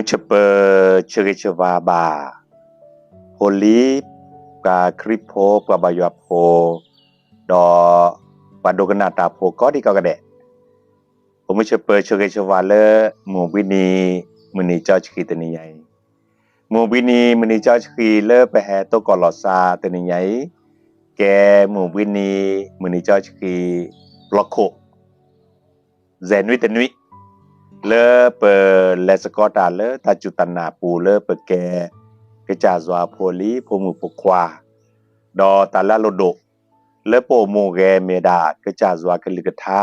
အိၣ်မူဆၢပၢဆၢဂ့ၤဆၢဝါဘၣ် ဖိလံၤ ပှၤခရံာ်ဖိ ပှၤဘါယွၤဖိ ဒီးပှၤဒိကနၣ်တၢ်ဖိကိးဒံကိးဂၤဒဲး, အိၣ်မူဆၢပၢဆၢဂ့ၤဆၢဝါလၢ မုၢ်ဘှံးနံၤ မုၢ်နံၤကၠီဆှံတနံၤညါအံၤ, မုၢ်ဘှံးနံၤ မုၢ်နံၤကၠီဆှံလၢပဟဲ တိကိးလီၤစၢ် တနံၤညါအံၤ, ကဲမုၢ်ဘှံးနံၤ မုၢ်နံၤကၠီဆှံ လီၤခိၣ် စဲးနွံတနွံ လၢပလဲၤစ့ၢ်ကီးတၢ်လၢတၢ်စူၢ်တၢ်နာ်ပူၤလၢပကဲ ကစၢ်ယွၤဖိလံၤ ဖိမုၣ်ဖိခွါ, ဒီးတၢ်လၢအလိၣ်ဒိၣ် လၢပအိၣ်မူအဂဲၤမ့ၢ်ဝဲဒၣ် ကစၢ်ယွၤကလုၢ်ကထါ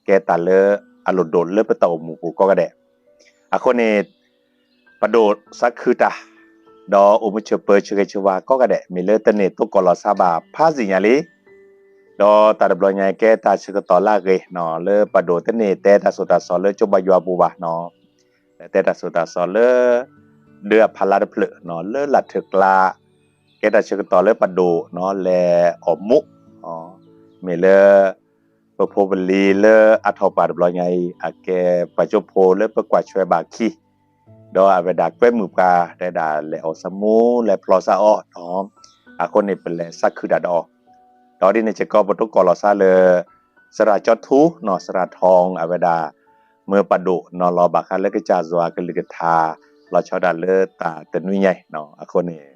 ကဲတၢ်လၢအလိၣ်ဒိၣ်လၢပတၢ်အိၣ်မူပူၤကိးဂၤဒဲး, အဃိန့ၣ် ပဒိၣ်သးခုတၢ် ဒီးအိၣ်မူဆၢပၢဆၢဂ့ၤဆၢဝါကိးဂၤဒဲး မ့ၢ်လၢတန့ၢ်တိကိးလီၤစၢ်ဘၣ်ဖးစံၣ်ညါလံ, ဒီးတၢ်တဘျီညါအံၤကဲတၢ်ဆၢကတီၢ်လၢအဂ့ၤ လၢပဒိၣ်တန့ၢ်တဲတၢ်စိတၢ်ကမီၤလၢကၠိဘါယွၤပူၤဘၣ်, တဲတၢ်စိတၢ်ကမီၤလၢ ဒၢအဖီလာ်တဖျၢၣ် လၢလာ်ထၢၣ်ကျါ, ကဲတၢ်ဆၢကတီၢ်လၢပဒိၣ် လဲၤအိၣ်မူ မ့ၢ်လၢ ပဖိပလံၤလၢအထီၣ်ပှၤတဘျီညါအံၤ အကဲပှၤကၠိဖိလၢပကွၢ်ထွဲဘၣ်အခံ, ဒီးအဝဲဒၣ်ကွဲမုာ်ပှၤ တဲဒၣ်လဲၤအီၣ်စၢ်မူ လဲၤဖျီစၢ်အီၣ်, အဃိန့ၣ်ပလဲၤသးခုတၢ်ဒီးအီၤ, ဒီးဒ်န့ၣ်စ့ၢ်ကီး ပတိကိးလီၤစၢ်လၢ သရၣ်ကၠီထူ သရၣ်ထီ အဝဲဒၣ် မၢပဒိၣ်နီၤလီၤဘၣ်ဃးလၢကစၢ်ယွၤကလုၢ်ကထါ လီၤဆီဒၣ်တၢ်လၢတၢ်တနွံညါအံၤ, အဃိန့ၣ်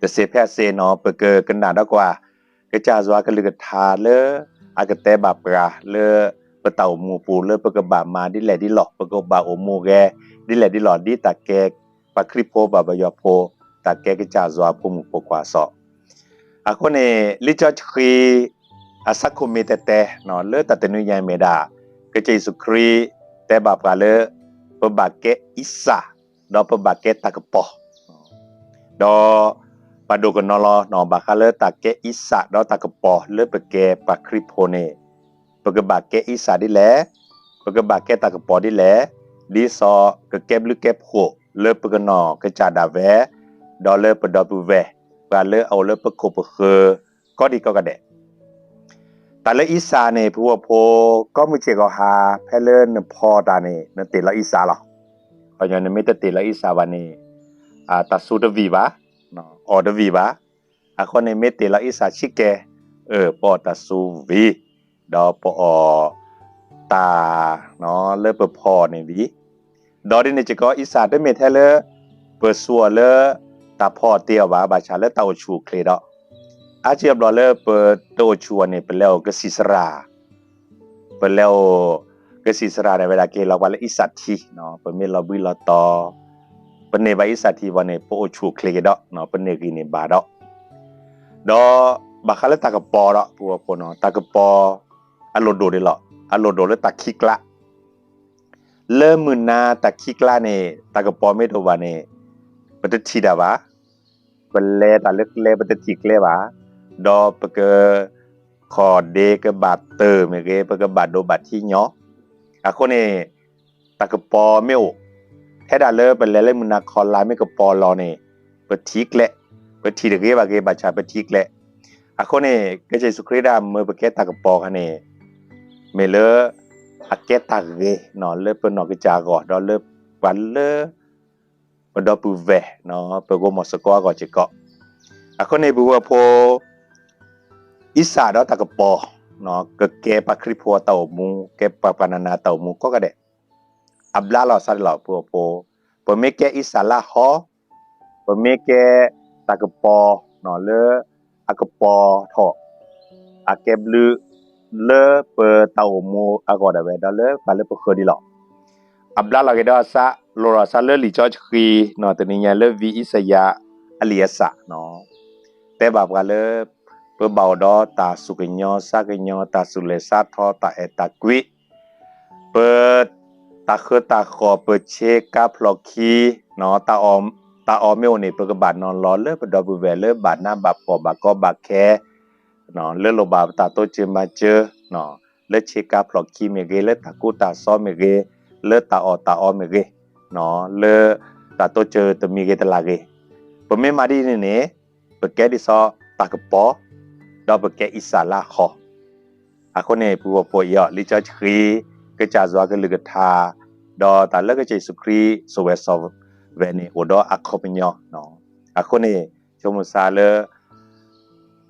တစ့ဖဲအစ့နီၤ ပကကနၣ်ဒီးကွၢ် ကစၢ်ယွၤကလုၢ်ကထါလၢ အကတဲဘၣ်ပှၤလၢ ပတၢ်အိၣ်မူပူၤလၢပကဘၣ်မၤဒ်လဲၣ်ဒ်လဲၣ် ပကဘၣ်အိၣ်မူဂဲၤ ဒ်လဲၣ်ဒ်လဲၣ် ဒ်တၢ်ကဲပှၤခရံာ်ဖိ ပှၤဘါယွၤဖိ တၢ်ကဲကစၢ်ယွၤဖိမုၣ်ဖိခွါအသိး, အဃိန့ၣ် လံာ်စီဆှံ အဆၢခိၣ်မ့ၢ်တဲတဲ လၢတၢ်တနွံညါအံၤမ့ၢ်ဒၣ် ကစၢ်ယ့ၣ်ၡူးခရံာ် တဲဘၣ်ပှၤလၢ ပဘၣ်ကဲအံစၢ် ဒီးပဘၣ်ကဲတၢ်ကပီၤ, ဒီး ပဒိၣ်ကနီၤလီၤ ဘၣ်ဃးလၢတၢ်ကဲအံစၢ်ဒီးတၢ်ကပီၤလၢပကဲပှၤခရံာ်ဖိန့ၣ် ပကဘၣ်ကဲအံစၢ်ဒ်လဲၣ်, ပကဘၣ်ကဲတၢ်ကပီၤဒ်လဲၣ်, ဒ်သိးကကဲဘျုးကဲဖှိၣ်လၢပကနီၢ်ကစၢ်ဒၣ်ဝဲ, ဒီးလၢပဒီပုၢ်ဝဲၢ် ပှၤလၢအအိၣ်လၢပခိၣ်ပဃၢၤ ကိးဒံကိးဂၤဒဲး, တၢ်လၢအံစၢ်န့ၣ် ပှၤဖိ ကီမုၢ်ဆ့ၣ်ဂီၤဟါ ဖဲလၢနဖီတၢ်န့ၣ် နတ့ၢ်လီၤအံစၢ်လီၤ. ခီညီနမ့ၢ်တတ့ၢ်လီၤအံစၢ်ဘၣ်န့ၣ် တၢ်စူၤတဝံၣ်ဘၣ်, အီၣ်တဝံၣ်ဘၣ်. အဃိန့ၣ် မ့ၢ်တ့ၢ်လီၤအံစၢ်ဆံးကဲ, အၢ ပအီၣ်တၢ်စူၤဝံၣ်, ဒီးပအီၣ်တၢ် လၢပဖီအီၤန့ၣ်ဝံၣ်, ဒီးဒ်န့ၣ်စ့ၢ်ကီး အံစၢ်တမ့ၢ်ထဲလၢ ပစူၤအီၤလၢ တၢ်ဖီအီၤတ့အီၤဘၣ်, ဘၣ်ဆၣ်လၢတၢ်အိၣ်ဆူၣ်အိၣ်ချ့ဒီး အါစုအါဘျီလၢပတအိၣ်ဆူၣ်အီၤန့ၣ် ပလဲၤအိၣ်ကသံၣ်သရၣ်, ပလဲၤအိၣ်ကသံၣ်သရၣ်န့ၣ် အဝဲဒၣ်ကဟ့ၣ်လီၤပှၤလၢအံစၢ်ထံ, ပမ့ၢ်လီၤဘှံးလီၤတီၤ, ပန့ၢ်ဘၣ်အံစၢ်ထံဘၣ်န့ၣ် ပအိၣ်ဆူၣ်အိၣ်ချ့က့ၤဒီး ပန့ၢ်ဂံၢ်န့ၢ်ဘါဒီး ဒီးဘၣ်ဃးလၢတၢ်ကပီၤဒီး ပှၤဖိနီၤ တၢ်ကပီၤ အလိၣ်ဒိၣ်ဒ်လီၤ, အလိၣ်ဒိၣ်လၢတၢ်ခံးကျါ, လၢမုၢ်နၤတၢ်ခံးကျါန့ၣ် တၢ်ကပီၤမ့ၢ်တအိၣ်ဘၣ်န့ၣ် ပတထံၣ်တၢ်ဘၣ်, ပလဲၤတၢ်လၢကျဲ ပတထံၣ်ကျဲဘၣ်, ဒီးပက ခီၣ်ဒ့ကဘၣ်တၢၢ်မ့ၢ်ဂ့ၤ, ပကဘၣ်ဒိဘၣ်ထံးညီ, အဃိန့ၣ် တၢ်ကပီၤမ့ၢ်အိၣ်, ဖဲဒၣ်လၢပလဲၤလၢမုၢ်နၤခီလာ်မ့ၢ်ကပီၤလီၤန့ၣ် ပထံၣ်ကျဲ, ပထံၣ်တဂ့ၤဘၣ်ဂ့ၤ ဘၣ်ဆၣ်ပထံၣ်ကျဲ, အဃိန့ၣ် ကစၢ်ယ့ၣ်ၡူးခရံာ်ဒၣ်မၢပကဲတၢ်ကပီၤခါန့ၣ် မ့ၢ်လၢ အကဲတၢ်ဂ့ၤ လၢပနီၢ်ကစၢ်အဂီၢ် ဒီးလၢပှၤလၢ ပဒီပုၢ်ဝဲၢ် ပဂိၢ်မီၢ်သကိးအဂီၢ်စ့ၢ်ကီး, အဃိန့ၣ် ပှၤဖိ အံစၢ်ဒီးတၢ်ကပီၤ ကကဲပှၤခရံာ်ဖိအတၢ်အိၣ်မူ ကဲပှၤပှၤနၤနၤအတၢ်အိၣ်မူကိးဂၤဒဲး, အဘျါလီၤစၢ်ဒ်လီၤ ပှၤဖိ, ပမ့ၢ်ကဲအံစၢ်လၢဟီ, ပမ့ၢ်ကဲတၢ်ကပီၤ လၢအကပီၤထီၣ် အကဲဘျုး လၢပတၢ်အိၣ်မူအဂီၢ်ဒၣ်ဝဲ ဒီးလၢပှၤလၢပဃၢၤဒ်လီၤ. အဘျါလီၤက့ၤဒီးအသး လီၤရီၣ်အသးလၢလံာ်စီဆှံ တနံၤညါလၢဝံအံစယၤ အလံာ်အသး တဲဘၣ်ပှၤလၢ ပဘၣ်အိၣ်ဒီးတၢ်သူၣ်ကညီၤသးကညီၤ တၢ်သူၣ်လဲၤသးထီ တၢ်အဲၣ်တၢ်ကွံ ပ တၢ်ဃၢတၢ်ဃီၣ် ပဆ့ကၤဖျိၣ်ခံ တၢ်အီၣ်မ့ၢ်အိၣ်န့ၣ် ပကဘၣ်နီၤလီၤလၢပဒီပုၢ်ဝဲၢ်လၢဘၣ်နးဘၣ်ဖှီၣ်ဘၣ်ကီဘၣ်ခဲ လၢလိၣ်ဘၣ်ပတၢ်တိစၢၤမၤစၢၤ လၢဆ့ကၤဖျိၣ်ခံမ့ၢ်ဂ့ၤ လၢတၢ်ကူတၢ်သိးမ့ၢ်ဂ့ၤ လၢတၢ်အီၣ်တၢ်အီမ့ၢ်ဂ့ၤ လၢတၢ်တိစၢၤတမံၤဂ့ၤတလၢ်ဂ့ၤ ပမ့ၢ်မၤဒ်န့ၣ်န့ၣ် ပကဲဒ်သိးတၢ်ကပီၤ ဒီးပကဲအံစၢ်လၢဟီ အဃိန့ၣ် ပှၤဖိအံၤ လံာ်စီဆှံ ကစၢ်ယွၤကလုၢ်ကထါ ဒီးတၢ်လၢကစၢ်ယ့ၣ်ၡူးခရံာ်စိာ်ဝဲစီၤဝဲန့ၣ် အိၣ်ဒီးအခီပညီ. အဃိန့ၣ် ဆိကမိၣ်သးလၢ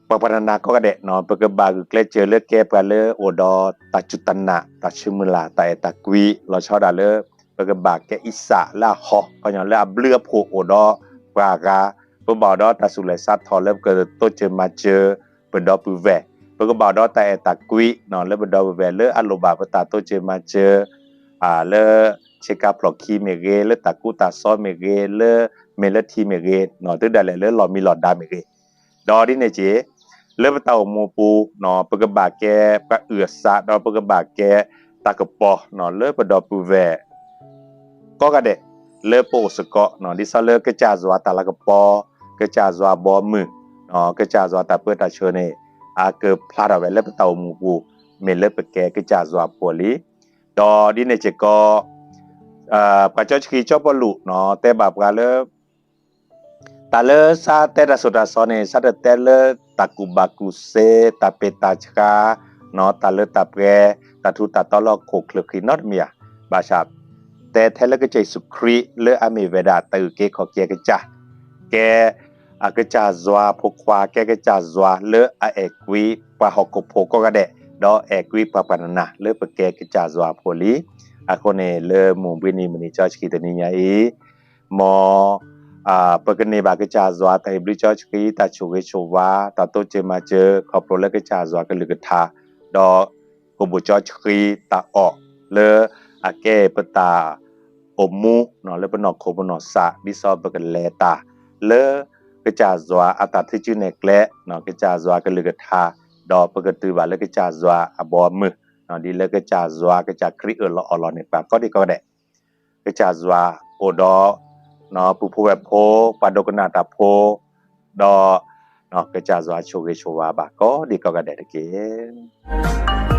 ပှၤပှၤနးနးကိးဂၤဒဲး ပကဘၣ်ဂုာ်ကျဲးစၢးလၢကဲပှၤလၢအိၣ်ဒီးတၢ်စူၢ်တၢ်နာ် တၢ်ဆၢမုၢ်လၢ် တၢ်အဲၣ်တၢ်ကွံ လီၤဆီဒၣ်တၢ်လၢ ပကဘၣ်ကဲအံသၣ်လၢအဟီ ခီပညီလၢအဘျုးအဖှိၣ်အိၣ်ဒီးပှၤဂၤ, ပဘၣ်အိၣ်ဒီးတၢ်သူၣ်လၢ်သးထီၣ်လၢပကတိစၢၤမၤစၢၤ ပဒီပုၢ်ဝဲၢ်, ပကဘၣ်အိၣ်ဒီးတၢ်အဲၣ်တၢ်ကွံ လၢပဒီပုၢ်ဝဲၢ်လၢအလိၣ်ဘၣ်ပတၢ်တိစၢၤမၤစၢၤ လၢဆ့ကၤဖျိၣ်ခံမ့ၢ်ဂ့ၤ, လၢတၢ်ကူတၢ်သိးမ့ၢ်ဂ့ၤ, လၢမဲာ်လၢထံမ့ၢ်ဂ့ၤ, တုၤဒၣ်လဲာ်လၢလီၢ်မံလီၢ်ဒါမ့ၢ်ဂ့ၤ, ဒီးဒ်န့ၣ်က့ၢ် လၢပတၢ်အိၣ်မူပူၤ ပကဘၣ်ကဲပှၤအုၣ်အသး ဒီးပကဘၣ်ကဲတၢ်ကပီၤ လၢပဒီပုၢ်ဝဲၢ် ကိးဂၤဒဲး လၢပအိၣ်စ့ၢ်ကီး ဒ်သိးလၢကစၢ်ယွၤတၢ်လၤကပီၤ, ကစၢ်ယွၤဘီအမုၢ်, ကစၢ်ယွၤတၢ်ပၢတၢ်ဆှၢန့ၣ် အကဖျါထီၣ်ဝဲလၢပတၢ်အိၣ်မူပူၤ မ့ၢ်လၢပကဲကစၢ်ယွၤဖိလံ. ဒီးဒ်န့ၣ်စ့ၢ်ကီး ပှၤကၠီဆှံကၠီပီလူး တဲဘၣ်ပှၤလၢ တၢ်လၢသးတဲတၢ်သိၣ်တၢ်သီန့ၣ် သးတတဲလၢတၢ်ကူၣ်ဘၣ်ကူၣ်သ့ တၢ်ပ့ၢ်တၢ်ဆှါ တၢ်လၢတၢ်ပှဲၤ တၢ်ထူးတၢ်တီၤလၢဟီၣ်ခိၣ်ချၢဃံနီတမံၤဧါ. ဘၣ်ဆၣ် တဲထဲလၢကစၢ်ယ့ၣ်ၡူးခရံာ်လၢအမ့ၢ်ဝဲဒၣ်တၢ်အုၣ်က့ၤခီၣ်က့ၤအကစၢ်, ကဲ အကစၢ်ယွၤဖိခွါ ကဲကစၢ်ယွၤလၢအအဲၣ်ကွံပှၤဟီၣ်ခိၣ်ဖိကိးဂၤဒဲး, ဒီးအဲၣ်ကွံပှၤပှၤနးနးလၢပကဲကစၢ်ယွၤအဖိလံ. အဃိန့ၣ် လၢမုၢ်ဘှံးနံၤမုၢ်နံၤကၠီဆှံတနံၤညါအံၤ မ် ပကန့ၢ်ဘၣ်ကစၢ်ယွၤတၢ်ဟ့ၣ်ဘျုးကၠီဆှံ တၢ်ဆိၣ်ဂ့ၤဆိၣ်ဝါ တၢ်တိစၢၤမၤစၢၤ ခီဖျိလၢကစၢ်ယွၤကလုၢ်ကထါ ဒီး ကဘိၣ်ကၠီဆှံတၢ်အီၣ် လၢအကဲပတၢ်အိၣ်မူ လၢပနီၢ်ခိပနီၢ်သး ဒ်သိးပကလဲၤတၢ်လၢ ကစၢ်ယွၤအတၢ်ထုကၠူနဲၣ်ကျဲ ကစၢ်ယွၤကလုၢ်ကထါ ဒီးပကတုၤဘၣ်လၢကစၢ်ယွၤအဘီအမုၢ် ဒ်လၢကစၢ်ယွၤကစၢ်ခရံာ်အၢၣ်လီၤအီလီၤန့ၢ်ပှၤကိးဒံကိးဂၤဒဲး, ကစၢ်ယွၤအိၣ်ဒီး ပုၢ်ဖိဝဲၢ်ဖိ ပှၤဒိကနၣ်တၢ်ဖိ ဒီး ကစၢ်ယွၤဆိၣ်ဂ့ၤဆိၣ်ဝါဘၣ်ကိးဒံကိးဂၤဒဲးတက့ၢ်.